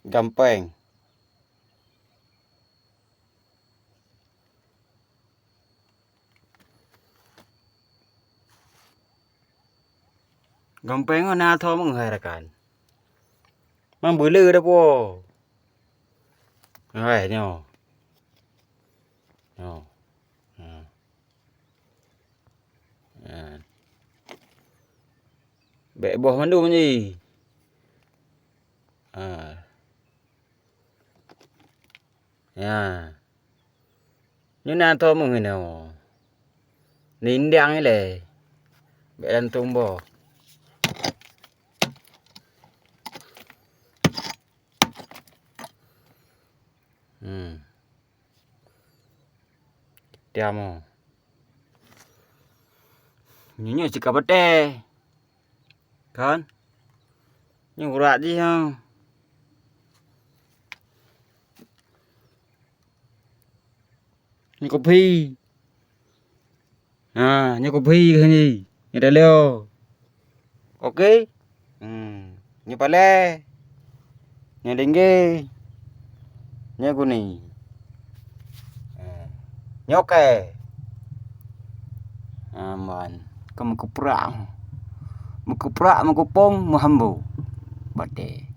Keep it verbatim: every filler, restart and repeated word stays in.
Gampeng. Gampeng na tho meunghai rakan. Mang beuleu dah po. Hai nyoe. Nyoe. Ha. Ha. Bèk boh mandum jih. Ha. Ya. Nyoe na tho meuh inoe. Nindang ilèe. Bèk lantông boh. Hmm. Tiam oh. Nyoe, nyoe cit ka batèe. Kan? Nyoe urat jih nyoe. Nyoe kopi. Ha, nyoe kopi keuh nyoe. Nyoe talèo. Oke. Hmm. Nyoe palèe. Nyoe linggèe. Nyoe kuning. Ha. Nyoe kèe. Aman. Ka meukeuprah. Meukeuprah, meukupông, meuhambo. Batèe.